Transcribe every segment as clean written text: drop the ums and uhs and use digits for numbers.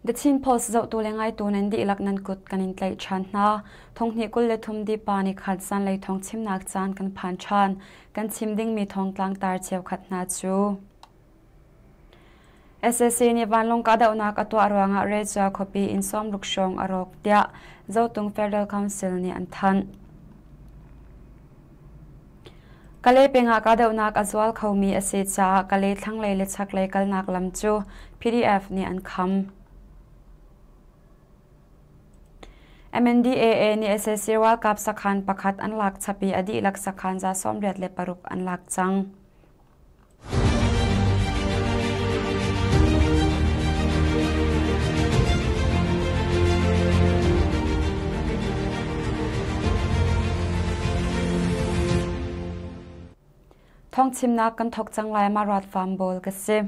The Chin Post zohtu le ngaitu nan dihlak nan kut kan in tlaih ṭhan hna. Thonghnih 23 dipa ni khat zanlei thawng chimnak caan kan phan ṭhan. Kan chim dingmi thawngtlang tar cheukhat hna cu. SAC nih vanlawng kahdohnak a tuah ruangah Rejua khuapi inn 60 hrawng a rawk tiah Zotung Federal Council nih an thanh. Kalay peng ah kahdohnak a zual khomi a si caah Kalay thlanglei le chaklei kalnak lam cu PDF nih an kham. MNDAA nih sac ralkap sakhan pakhat an lak chap i a dihlak sakhan 86 an lak cang. Thawngchimnak kan thawk cang lai ma ruat fam bawl ka si.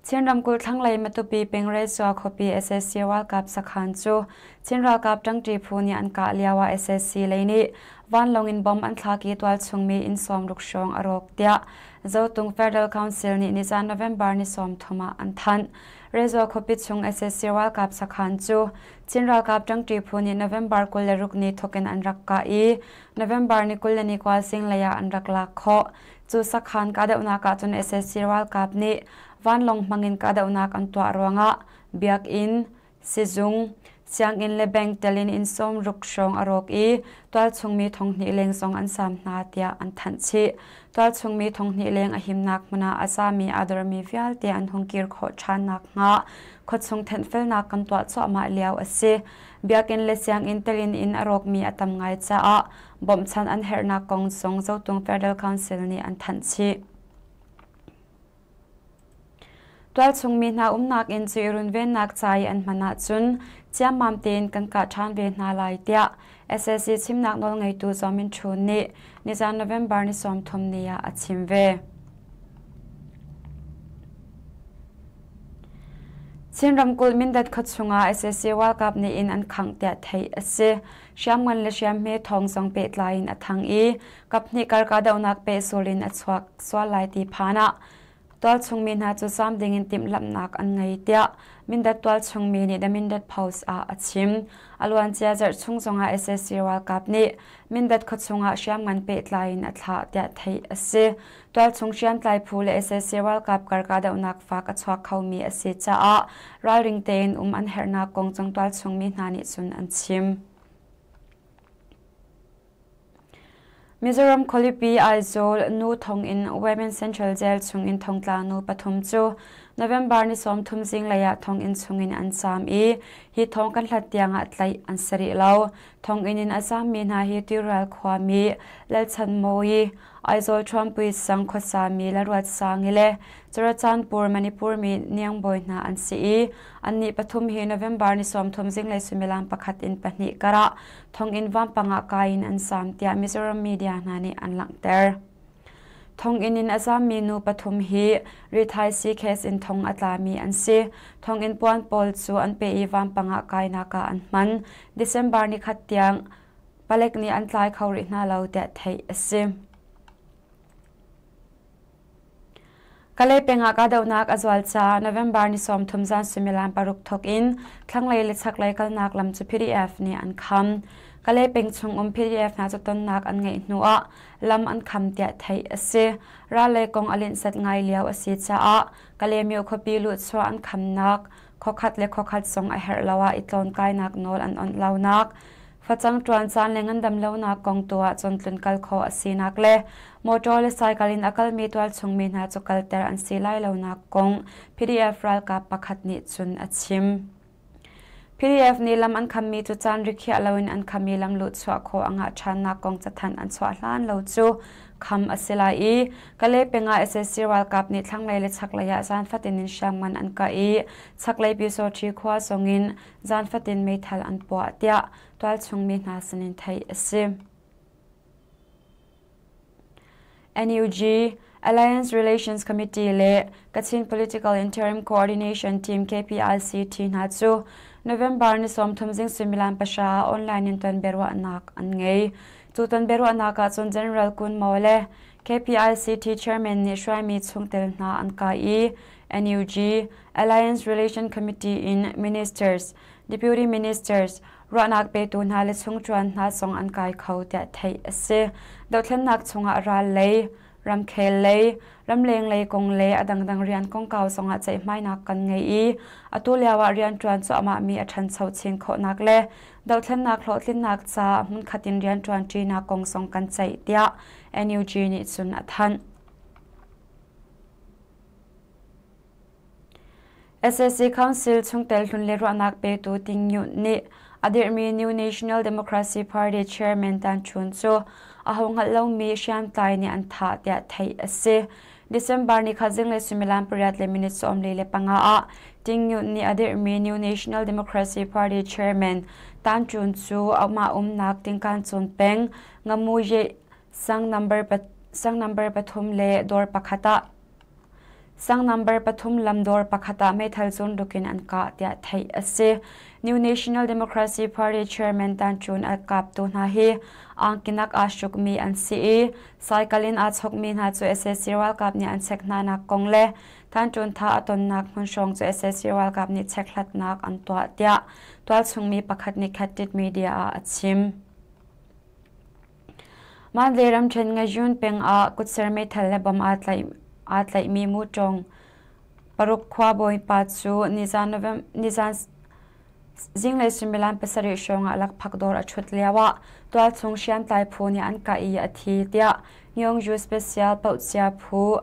Chin ramkulh thlanglei Matupi peng Rezua khuapi sac ralkap sakhan cu Chin ralkap ṭangṭi phu nih an kah lio ah sac lei nih vanlawng in bomb an thlak i tualchungmi inn 60 hrawng a rawk tiah Zotung Federal Council nih nizan November ni 30 ah an thanh. Rezua khuapi chung sac ralkap sakhan cu Chin ralkap ṭangṭi phu nih November 26 ni thawk in an rak kah i November ni 29 zinglei ah an rak lak khawh. Cu sakhan kahdohnak ahcun sac ralkap nih vanlawng hmangin kahdohnak an tuah ruangah biakinn, sizung, sianginn le bank tel in inn 60 hrawng a rawk i tualchungmi 2000 leng zong an saam hna tiah an thanh chih. Tualchungmi 2000 leng a himnak hmun ah a zaami aa dormi vialte an hung kir khawh ṭhan nakhnga khuachung thenhfelnak kan tuah cuahmah lio a si. Biakinn le sianginn tel in inn a rawkmi a tam ngai caah bawmhchanh an herhnak kong zong Zotung Federal Council nih an thanh chih. Tualchung mi hna umnak inn cu i runvennak ca i an hman ahcun ciammam tein kan kah ṭhan ve hna lai tiah sac chimnak nawlngeitu Zaw Min Htun nih nizan November ni 30 ni ah a chim ve. Chin ramkulh Mindat khuachung ah sac ralkap nih inn an khangh tiah theih a si. Hriamngan le hriamhme thawng zong pehtlai in a thang i kaphnih kar kahdohnak pehzul in a chuak sual lai ti phan ah tualchung mi hna cu zaam ding in timhlamhnak an ngei tiah Mindat tualchung mi nih The Mindat Post ah a chim. A luancia zarh chung zongah sac ralkap nih Mindat khuachung ah hriamngan pehtlai in a thlah tiah theih a si. Tualchung hriamtlai phu le sac ralkap kar kahdohnak fak a chuak khomi a si caah ralring tein um an herhnak kong cung tualchung mi hna nih cun an chim. Mizoram khualipi Aizawl nu thonginn Women Central Jail chungin thongtla nu pathum cu November ni 30 zinglei ah thonginn chungin an caam i hi thong kan hlat tiangah tlaih an si rih lo. Thonginn in a zaammi hna hi Tirual khuami Lalchanmawi, Aizawl Ṭhuampui sang khuasami Lalruatsangi le Churachandpur Manipur mi Niangbawi hna an si i annih pathum hi November ni 30 zinglei suimilam pakhat in pahnih karah thonginn vampang ah kai in an zaam tiah Mizoram media hna nih an langhter. Thonginn in a zaammi nu pathum hi rithaisii case in thong a tlami an si. Thonginn puan pawl cu an pe i vampang ah kainak ah an hman. December ni khat tiang Palek nih an tlai kho rih hna lo tiah theih a si. Kalay peng ah kahdohnak a zual caah November ni 30 zan suimilam paruk thawk in thlanglei le chaklei kalnak lam cu PDF nih an kham. Kalay peng chung um PDF hna cu tonnak an ngeih hnu ah lam an kham tiah theih a si. Ral lei kong a linhsat ngai lio a si caah Kalaymyo khuapi luhchuah an khamnak khuakhat le khuakhat zong a herh lo ah i tlawnkainak nawl an onh lonak Facang ṭuan caan le ngandam lonak kong tu ah cun tlunkal khawh a sinak le motor le cycle in a kalmi tualchung mi hna cu kalter an si lai lonak kong PDF ralkap pakhat nih cun a chim. PDF nih lam an khammi cu caan rikhiah loin an khammi lam luhchuah khawh a ngah ṭhannak kong cathanh an chuah hlan lo cu kham a si lai i Kalay peng ah sac ralkap nih thlanglei le chaklei ah zan fatin in hriamngan an kah i chaklei Pyusawṭhi khua zongin zan fatin meithal an puah tiah tualchung mi hna sinin theih a si. NUG, Alliance Relations Committee le Kachin Political Interim Coordination Team KPICT hna cu November ni 30 zing suimilam 9 ah online in ton biaruahnak an ngei. Cu ton biaruahnak ah cun General Kun Maw le KPICT Chairman nih hruaimi chungtel hna an kai i NUG, Alliance Relation Committee in Ministers, Deputy Ministers, ruahnak petu hna le chungṭuan hna zong an kai kho tiah theih a si. Dothlennak chungah ral lei, ramkhel lei, ramleng lei kong le a dangdang rian kongkau zongah ceihmainak kan ngei i atu lio ah rianṭuan cuahmahmi a ṭhancho chin khawhnak le dothlennak hlawhtlinnak caah hmunkhat in rianṭuanṭinak kong zong kan ceih tiah NUG nih cun a thanh. Sac Council chungtel hlun le ruahnak petu Ting Nyunt nih a dirhmi New National Democracy Party Chairman Tan Chun cu aho hngalh lomi hriamtlai nih an thah tiah theih a si. December ni khat zinglei suimilam pariat le minute 45 ah Ting Nyunt nih a dirhmi New National Democracy Party Chairman Tan Chun cu amah umnak Tingkan Cun peng Ngamu Ye sang number sang number 3 le dawr pakhat ah Sang number 3 lamdawr pakhat ah meithal cun in an kah tiah theih a si. New National Democracy Party Chairman Tan Chun a kaptu hna hi angkinak aa hrukmi an si i cycle in aa chokmi hna cu sac ralkap nih an chek hna nak kong le Tan Chun tha a tonnak hmun hrawng cu sac ralkap nih chekhlatnak an tuah tiah tualchungmi pakhat nih Khatit Media ah a chim. Mandalay ramṭhen Ngayun peng ah kutser meithal le bom aa tlaihmi muṭawng paruk khuabawi pa cu nizan zinglei suimilam 7 hrawng ah lakphak dawr a ṭhut lioah tualchung hriamtlai phu nih an kah i a thi tiah Nyongju Special Paohcia phu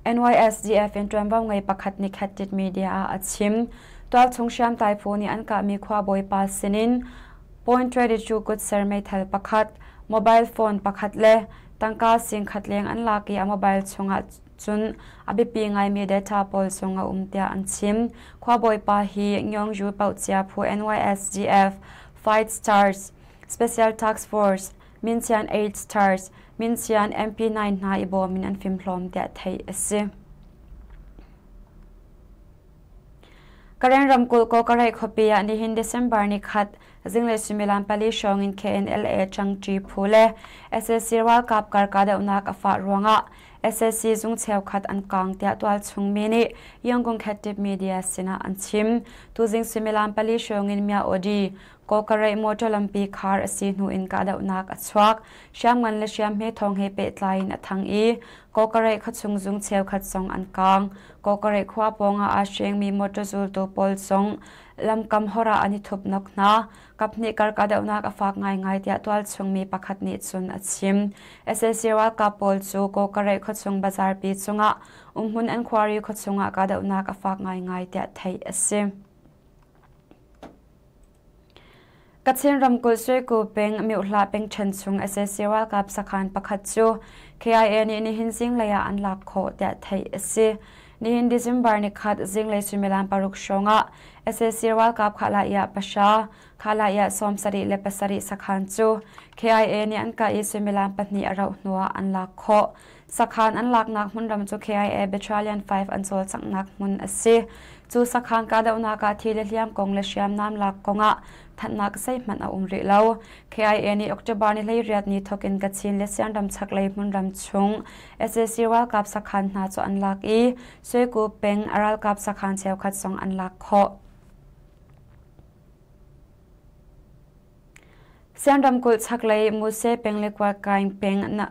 NYSDF in ṭuanvo ngei pakhat nih Khatit Media ah a chim. Tualchung hriamtlai phu nih an kahmi khuabawi pa sinin Point 22 kutser meithal pakhat, mobile phone pakhat le tangka 10,000 leng an lak i a mobile chungah cun a biapi ngaimi data pawl zong a um tiah an chim. Khuabawi pa hi Ngyongju Paohcia phu NYSDF, Fight Stars, Special Task Force, Minsian 8 Stars, Minsian MP9 hna i bawm in an fimhlawm tiah theih a si. Karen ramkulh Kawkareih khuapi ah nihin December ni khat zinglei suimilam 4 hrawng in KNLA ṭangṭi phu le sac ralkap kar kahdohnak a fah ruangah sac zung cheukhat an kaang tiah tualchung mi nih Yangon Khattip Media sinah an chim. Tuzing suimilam 4 hrawng in Mya Odi Kawkareih motor lampi khar a si hnu in kahdohnak a chuak. Hriamngan le hriamhme thawng he pehtlai in a thang i Kawkareih khuachung zung cheukhat zong an kaang. Kawkareih khua pawngah aa hrengmi motor zultu pawl zong lamkam hor ah an i thupnok hna. Kaphnih kar kahdohnak a fak ngaingai tiah tualchung mi pakhat nih cun a chim. Sac ralkap pawl cu Kawkareih khuachung bazarpi cungah umhmun an khuari khuachung ah kahdohnak a fak ngaingai tiah theih a si. Kachin ramkulh Suiku peng Myohla pengṭhen chung sac ralkap sakhan pakhat cu KIA nih nihin zinglei ah an lak khawh tiah theih a si. Nihin December nikhat zinglei suimilam 6 hrawng ah sac ralkap Khahlaiah pahra, Khahlaiah 77 sakhan cu KIA nih an kah i suimilam 2 a rauh hnuah an lak khawh. Sakhan an laknak hmunram cu KIA Battalion 5 an cawlcanghnak hmun a si. Cu sakhan kahdohnak ah thi le hliam kong le hriamnam lak kongah thanhnak zeihmanh a um rih lo. KIA nih October ni 18 ni thawk in Kachin le Sianram chaklei hmunram chung sac ralkap sakhan hna cu an lak i Suiku peng ralkap sakhan cheukhat zong an lak khawh. Sian ramkulh chaklei Muse peng le Kualkaing peng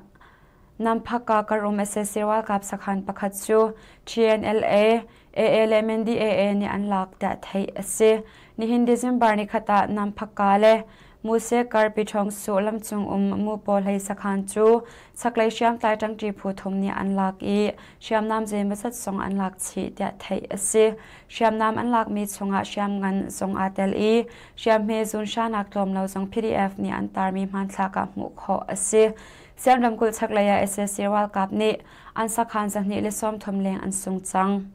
Namphaka karum sac ralkap sakhan pakhat cu TNLA, AA le MNDAA nih an lak tiah theih a si. Nihin December nikhat ah Namphaka le Muse kar Piṭhawng Su lamcung um mu pawl hlei sakhan cu chaklei hriamtlai ṭangṭi phu thum nih an lak i hriamnam zeimawzat zong an lak chih tiah theih a si. Hriamnam an lakmi chungah hriamngan zong aa tel i hriamhme zunhranak tlawm lo zong PDF nih an tarmi hmanthlak ah hmuh khawh a si. Sian ramkulh chaklei ah sac ralkap nih an sakhan 230 leng an sung cang.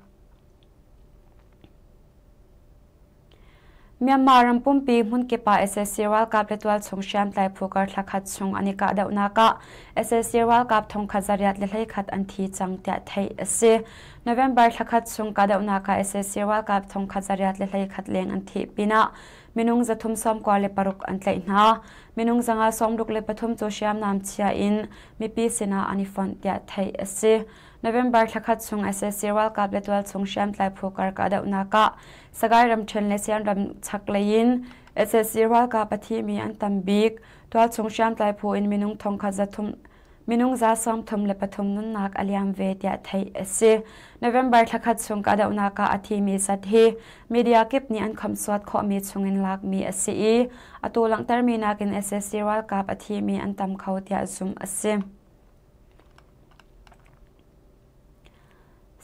Myanmar ram pumpi hmunkip ah sac ralkap le tualchung hriamtlai phu kar thlakhat chung an i kahdohnak ah sac ralkap thongkhat 821 an thi cang tiah theih a si. November thlakhat chung kahdohnak ah sac ralkap thongkhat 821 leng an thih pinah minung 396 an tlaih hna. Minung 563 cu hriamnam chia in mipi sinah an i fonh tiah theih a si. November thlakhat chung sac ralkap le tualchung hriamtlai phu kar kahdohnak ah Sagaing ramṭhen le Sian ram chaklei in sac ralkap a thimi an tam bik. Tualchung hriamtlai phu in minung thongkhat zathum minung 33 nunnak a liam ve tiah theih a si. November thlakhat chung kahdohnak ah a thimi zat hi media kip nih an khamsuat khawhmi chungin lakmi a si i atu langhtermi nakin sac ralkap a thimi an tam kho tiah zumh a si.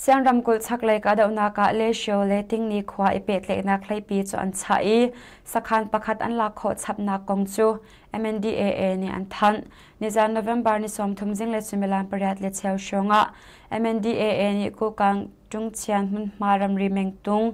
Sian ramkulh chaklei kahdohnak ah Lesio le Tingni khua i pehtlaihnak hleipi cu an chah i sakhan pakhat an lak khawh chapnak kong cu MNDAA nih an thanh. Nizan November ni 30 zinglei suimilam pariat le cheu hrawng ah MNDAA nih Kukang Tungchian hmunhma ramri mengtung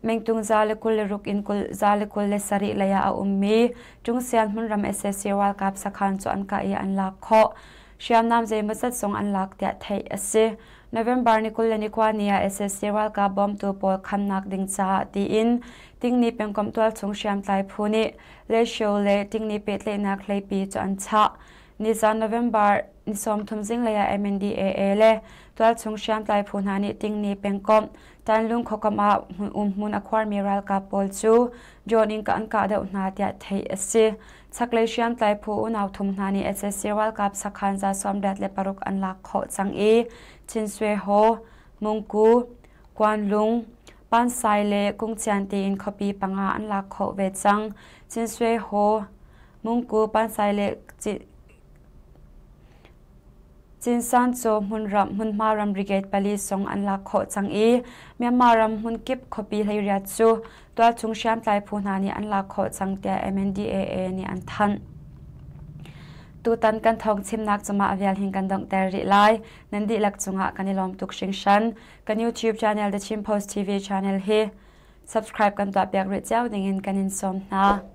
Mengtung 126 in 127 lei ah a ummi Tungsian hmunram sac ralkap sakhan cu an kah i an lak khawh. Hriamnam zeimawzat zong an lak tiah theih a si. November ni 29 ni ah sac ralkap bawmtu pawl khamnak ding caah tiin Tingni pengkomh tualchung hriamtlai phu nih Lesio le Tingni pehtlaihnak hleipi cu an chah. Nizan November ni 30 zinglei ah MNDAA le tualchung hriamtlai phu hna nih Tingni pengkomh Tanlung khuakam ah umhmun a khuarmi ralkap pawl cu drone in an kah deuh hna tiah theih a si. Chaklei hriamtlai phu unau thum hna nih sac ralkap sakhan 86 an lak khawh cang i Chinswe Haw, Mungku, Kuanlung, Pansai le Kungcian tiin khuapi panga an lak khawh ve cang. Chinswe Haw, Mungku, Pansai le Cinsan cu hmunhma ram brigade pali zong an lak khawh cang i Myanmar ram hmunkip khuapi 18 cu tualchung hriamtlai phu hna nih an lak khawh cang tiah MNDAA nih an thanh. Tutan kan thawng chimnak cungah a vial hin kan donghter rih lai. Nan dihlak cungah kan i lawm tuk hringhran. Kan YouTube channel The Chin Post TV channel hi subscribe kan tuahpiak rih cio dingin kan in sawm hna.